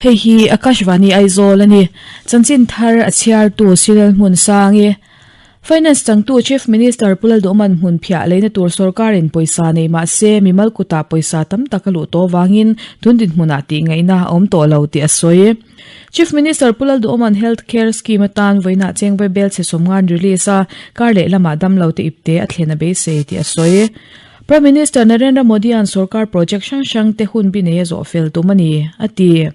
Hei hi Akashvani Aizawl a ni. Chanchin thar a chhiartu Cyril Hmunsangi. Finance changtu Chief Minister Pu Lalduhman hmun phiah leina tur sorkarin pawisa nei mah se mimal kutah pawisa tam tak a luh tawh vangin tun dinhmunah tih ngaihna a awm tawh lo tih a sawi. Chief Minister Pu Lalduhman Health Care Scheme atan vawiinah Chengvai bel chhe sawmngan release a, kar leh lamah damlo te ipte a thlen a beisei tih a sawi. Prime Minister Narendra Modi-a'n sorkar project hrang hrang te hun bi nei a zawh fel tum a ni, a ti.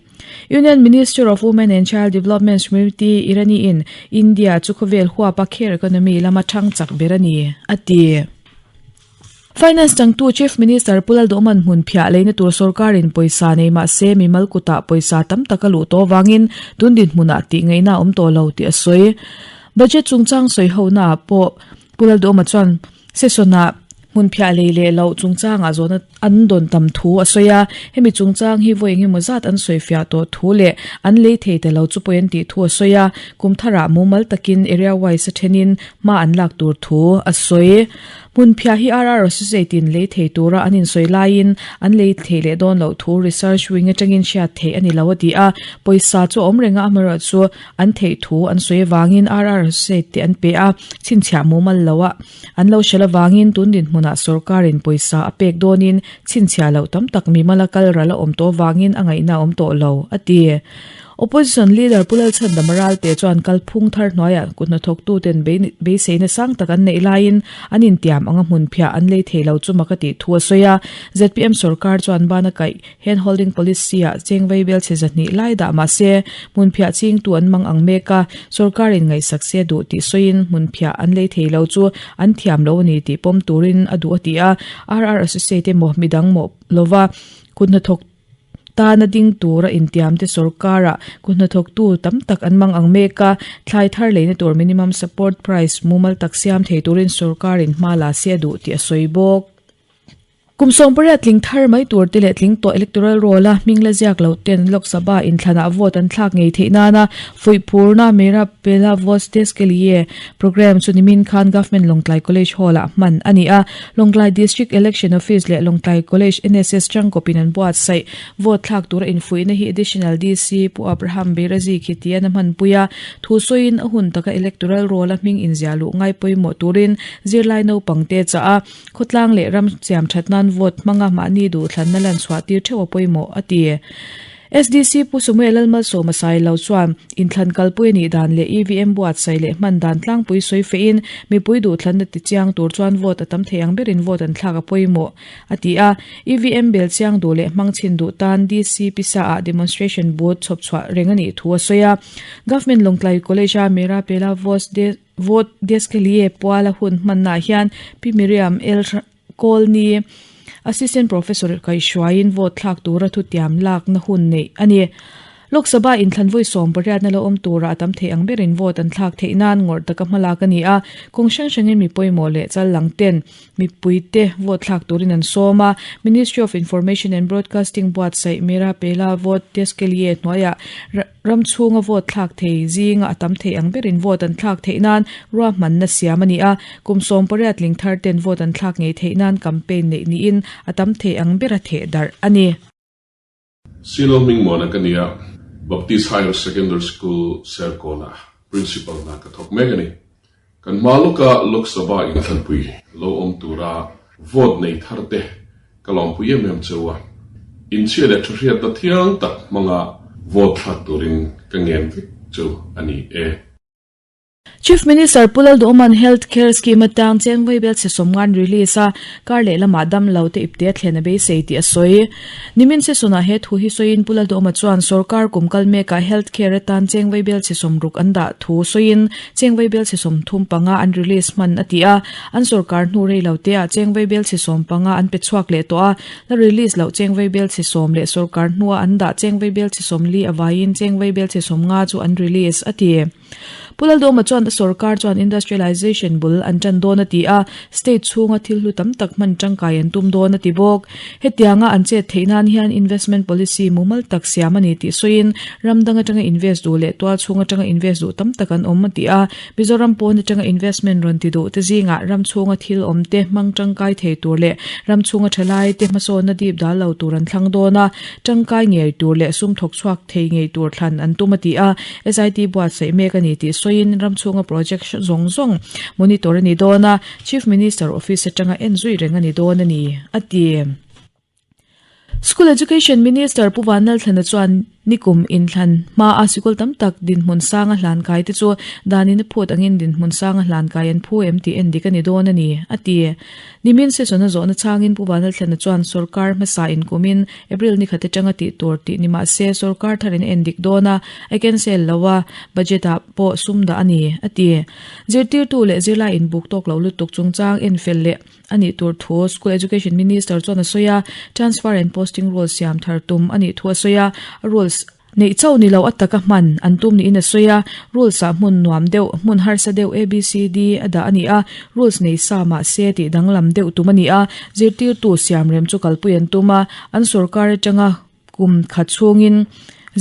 Union Minister of Women and Child Development Smriti Irani-in India chu khawvel huapa care economy lama thang chak ber a ni, a ti. Finance changtu Chief Minister Pu Lalduhman hmun phiah leina tur sorkarin pawisa nei mah se mimal kutah pawisa tam tak a luh tawh avangin tun dinhmunah tih ngaihna a awm tawh lo tih a sawi. Budget chungchang sawihonaah pawh Pu Lalduhma chuan Session-ah hmunphiah lei leh loh chungchangah zawhna an dawn tam thu a sawi a, hemi chungchang hi vawi engemaw zat an sawi fiah tawh thu leh an lei thei ta lo chu pawi an tih thu a sawi a, kum tharah mumal takin area wise a thenin hma an lak tur thu a sawi. Hmunphiah hi RR Associate in lei thei tura an insawi laiin an lei thei leh dawn loh thu Research Wing atangin hriat theih a ni lo a ti a, pawisa chu a awm reng a, amaherawhchu An theih thu an sawi avangin RR te an pe a, chhinchhiah mumal lo a an lo hrel avangin tun dinhmunah sorkarin pawisa a pek dawnin chhinchhiah loh tam tak mimal a kal ral a awm tawh avangin a ngaihna a awm tawh lo, a ti. Opposition leader Pu Lalchhandama Ralte chuan kalphung thar hnuaiah kuthnathawktuten beiseina sang tak an neih laiin an intiam anga hmunphiah an lei thei lo chu mak a tih thu a sawi a, zpm sorkar chuan bana kaih Hand holding policy ah cheng vaibel chhe zahnih lai dah mah se hmunphiah chingtu an mang ang mek a, sorkar in ngaihsak se duh tih sawiin hmunphiah an lei thei lo chu an thiam lo a ni tih pawm turin a duh a ti a, RR Associate emaw midang mawh lova kuthnathawk tana ding tura intiamte sorkar ah kuthnathawktu tam tak an mang ang mek a, thlai thar leina tur minimum support price mumal tak siam thei turin sorkar in hma la se a duh tih a sawi bawk. Kum 18 tling thar mai tur te leh tling tawh electoral roll a hming la ziak lo ten Lok Sabha inthlanah vote an thlak ngei theih nana fuihphurna Mera Pehla Vote Desh Ke Liye programme chu nimin khan Government Lawngtlai College Hall ah hman a ni a. Lawngtlai District Election Office leh Lawngtlai College NSS tangkawpin an buatsaih vote thlak tura infuihna hi Additional DC Pu Abraham Beirazi Khitian a hmanpui a, thu sawiin a hun taka electoral roll a hming inziah luh ngai pawimawh turin zirlai naupangte chah a. Khawtlang leh ram siam that nan vote hmanga mahni duhthlanna lan chhuah tir theuh a pawimawh, a ti. SDC Pu Samuel Lalmalsawma Sailo chuan inthlan kalpui a nih dan leh EVM buatsaih leh hman dan tlangpui sawi fehin mipui duhthlanna ti chiang tur chuan vote a tam thei ang berin vote an thlak a pawimawh, a ti a. EVM bel chiang duh leh hmang chhin duh tan DC pisa ah demonstration booth chhawp chhuah reng a nih thu a sawi a. Government Lawngtlai College-a Mera Pehla Vote Vote Desk Liye puala hun hmannaah hian Pi Miriam El Kawlni, Assistant Professor kaihhruaiin vote thlak tura thutiam lakna hun neih a ni. Lok Sabha inthlan vawi 18 la awm tura a tam thei ang berin vote an thlak theih nan ngawrh taka hmalak a ni a, kawng hrang hrangin mi pawimawh leh chal lang ten mipuite vote thlak turin an sawm a. Ministry of Information and Broadcasting buatsaih Mera Pehla Vote Desk Liye hnuaiah Ram chhunga vote thlak thei zinga a tam thei ang berin vote an thlak theih nan ruahmanna siam a ni a, kum 18 tling thar ten vote an thlak ngei theih nan campaign neih niin a tam thei ang bera theh darh a ni. Silo Hmingmuana ka ni a, Baptist Higher Secondary School Serkawnah Principal hna ka thawk mek a ni. Kan hma lawka Lok Sabha inthlanpui lo awm tura vote nei thar te ka lawmpui em em cheu a, inchhia leh thahriatna thiang tak hmanga vote thlak turin ka ngen vek cheu a ni e. Chief Minister Pu Lalduhman Health Care Scheme atang Chengvei bel chhe sawmngan release a, kar leh lamah damlo te ipte a thlen a beisei tih a sawi. Nimin session-ah he thu hi sawiin Pu Lalduhma chuan sorkar kum kal mekah Health Care atan Chengvei bel chhe 60 an dah thu sawiin Chengvei bel chhe 35 an release hman a ti a, an sorkar hnu rei lo te ah Chengvei bel chhe 15 an pe chhuak leh tawh a, la release loh Chengvei bel chhe 10 leh sorkar hnua an dah Chengvei bel chhe 40 avaiin Chengvei bel chhe 50 chu an release a ti. Pu Laldawma chuan a sorkar chuan industrialization bul an tan dawn a ti a, state chhunga thil hlu tam tak hman tangkai an tum dawn a ti bawk. Hetianga an chet theih nan hian investment policy mumal tak siam a ni tih sawiin ram dang atanga invest duh leh tual chhung atanga invest duh tam tak an awm a ti a, Mizoram pawn atanga investment rawn ti duh te zingah ram chhunga thil awm te hmang tangkai thei tur leh ram chhunga thalai te hmasawnna dip dal lo tur an thlang dawn a, tangkai ngei tur leh sum thawk chhuak thei ngei tur thlan an tum a ti a, SIT buatsaih mek a ni tih sawiin ram chhunga project zawng zawng monitor a ni dawn a, Chief Minister Office atanga en zui reng a ni dawn a ni, a ti. School Education Minister Pu Vanlalthlana chuan nikum inthlan hmaa sikul tam tak dinhmun sanga hlankai te chu danin a phut angin dinhmun sanga hlankai an phu em tih endik a ni dawn a ni, a ti. Nimin session a zawhna changin Pu Vanlalthlana chuan sorkar hmasa inkumin April ni khat atanga tih tur tih ni mah se sorkar tharin a endik dawn a, a cancel lo a, budget ah pawh sum dah a ni, a ti. Zirtirtu leh zirlai inbuk tawk lo lutuk chungchang enfel leh a nih tur thu School Education Minister chuan a sawi a, Transfer and Posting Rules siam thar tum a nih thu a sawi a, rules neih chauh ni lo a taka hman an tum niin a sawi a, rules ah hmun nuam deuh, hmun harsa deuh ABCD a dah a ni a, rules nei sa mah se tih danglam deuh tum a ni a, zirtirtu siam rem chu kalpui an tum a, an sorkar atanga Kum khat chhungin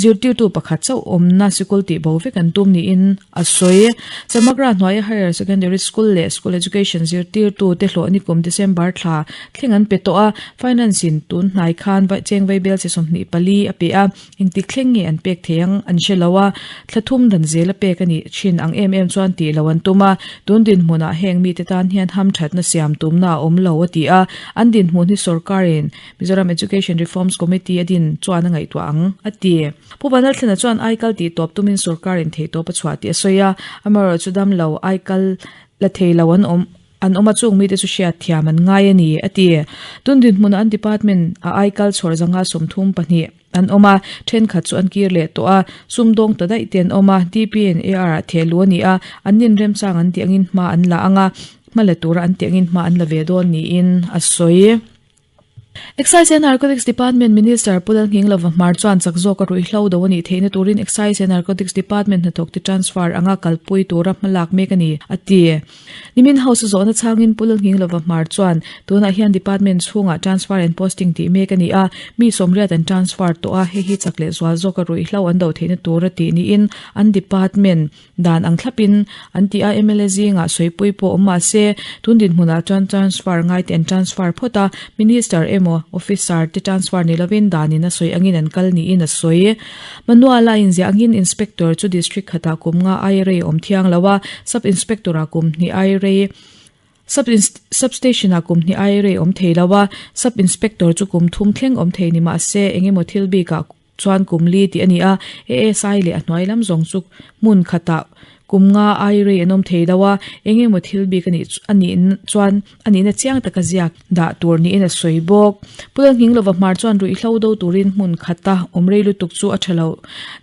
zirtirtu pakhat chauh awmna sikul tih bo vek an tum niin a sawi. Samagra hnuaia Higher Secondary School leh School Education zirtirtu te hlawh nikum December thla thleng an pe tawh a, Finance in tun hnai khan cheng vaibel chi 24 a pe a, engtik thleng nge an pek thei ang an hre lo a, thla thum dan zel a pek a nih thin ang em em chuan tih lo an tum a, tun dinhmunah heng mite tan hian hamthatna siam tumna a awm lo a ti a, an dinhmun hi sorkarin Mizoram Education Reforms Committee a din chuan a ngaihtuah ang, a ti. Pu Vanlalthlana chuan aikal tih tawp tumin sorkarin theihtawp a chhuah tih a sawi a, amaherawhchu chu dam lo aikal la thei lo an awm an awm a chung mite chu hriat thiam an ngai a ni, a ti. Tun dinhmunah an department a aikal chhawr zanga 32 an awm a, thenkhat chu an kir leh tawh a, sumdawng ta daih te an awm a, DP and AR ah theh luh a ni a, an nin remchang an tih angin hma an la ang a, hma la tura an tih angin hma an la ve dawn niin a sawi. Excise and Narcotics Department Minister Pu Lalnghinglova Hmar chuan chak zawk a ruihhlo do a nih theihna turin Excise and Narcotics Department hnathawkte transfer anga kalpui tura hmalak mek a ni, a ti. Nimin House a zawhna chhangin Pu Lalnghinglova Hmar chuan tunah hian department chhungah transfer and posting tih mek a ni a, mi sawmriat an transfer tawh a, hei hi chak leh zual zawka ruihhlo an do theihna tura tih niin an department Dan ang thlapin an ti a, mla zingah sawipui pawh awm mah se, tun dinhmunah chuan transfer ngai te an transfer phawt a, Minister emaw Officer te transfer ni lovin danin a sawi angin an kal niin a sawi. Manual a inziah angin Inspector chu District khatah kum nga ai rei awm thiang lo a, Sub Inspector-ah kum hnih ai rei, Sub Sub-Station-ah kum hnih ai rei awm thei lo a, Sub Inspector chu kum thum thleng awm thei ni mah se, engemaw thil bikah Chuan kum li tih a ni a, ASI leh a hnuai lam zawng chu hmun khatah kum nga ai rei an awm thei lo a, eng emaw thil bik a nih a nih chuan a nihna chiang taka ziak dah tur niin a sawi bawk. Pu Lalnghinglova hmar chuan ruihhlo do turin hmun khata awm rei lutuk chu a tha lo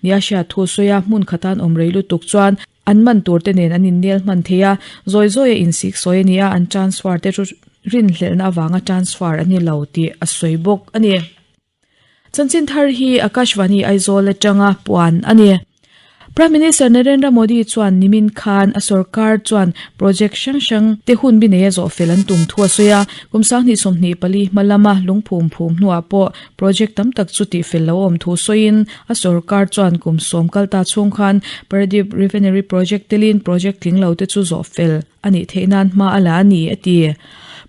nia hriat thu a sawi a, hmun khata an awm rei lutuk chuan an man tur te nen an innel hman thei a, zawi zawi a insik sawi a ni a, an transfer te chu rinhlelhna avanga transfer a ni lo tih a sawi bawk a ni. Chanchin thar hi Akashvani Aizawl atanga puan a ni. Prime Minister Narendra Modi chuan nimin khan a sorkar chuan project hrang hrang te hun bi neia zawh fel an tum thu a sawi a. Kum sanghnih 24 hma lama lungphum phum hnuah pawh project tam tak chu tihfel lo a awm thu sawiin a sorkar chuan kum sawm kal ta chhung khan Paradip Refinery Project telin project tling lo te chu zawh fel a nih theih nan hma a la a ni, a ti.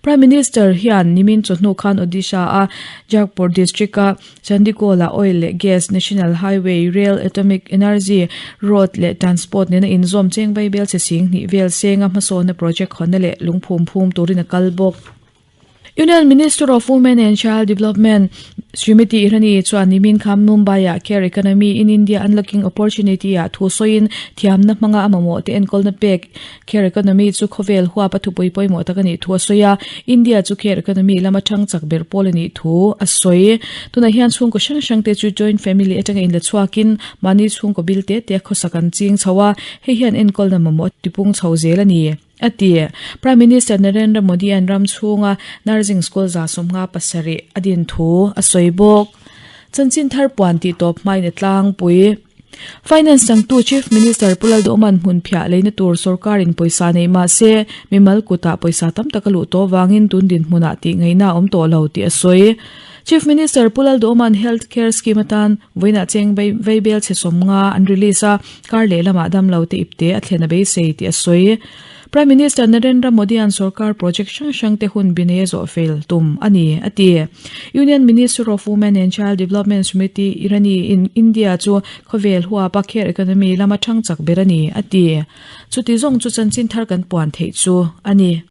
Prime Minister hian nimin chawhnu khan Odisha a Jajpur district a Chandikhol ah oil leh gas, national highway, rail, atomic energy, road leh transport nena inzawm cheng vaibel che sing hnih vel senga hmasawnna project hawnna leh lungphum phum turin a kal bawk. Union Minister of Women and Child Development Srimati Irani chuan nimin khan Mumbai-ah Care Economy in India Unlocking Opportunity-ah thu sawiin thiamna hmanga a mamawh te enkawlna pek Care Economy chu khawvel huap a thupui pawimawh tak a nih thu a sawi a, India chu Care Economy lama thang chak ber pawl a nih thu a sawi. Tunah hian chhungkaw hrang hrang te chu joint family atanga inla chhuakin mahni chhungkaw bil te te a khawsak an ching chho a, hei hian enkawlna mamawh tipung chho zel a ni, a ti. Prime Minister Narendra Modi-a'n ram chhunga nursing school 57 a din thu a sawi bawk. Chanchin thar puan tih tawp hmain a tlangpui. Finance changtu Chief Minister Pu Lalduhman hmunphiah leina tur sorkarin pawisa nei mah se, mimal kutah pawisa tam tak a luh tawh avangin tun dinhmunah tih ngaihna a awm tawh lo tih a sawi. Chief Minister Pu Lalduhman Health Care Scheme atan vawiinah cheng veibel chhe 50 an release a, kar lehlamah damlo te ipte a thlen a beisei tih a sawi. Prime Minister Narendra Modi-a'n sorkar project hrang hrang te hun binei a zawh fel tum a ni, a ti. Union Minister of Women and Child Development Smriti Irani-in India chu khawvel huapa care economy lama thang chak ber a ni, a ti. Chuti zawng chu chanchin thar kan puan theih chu a ni.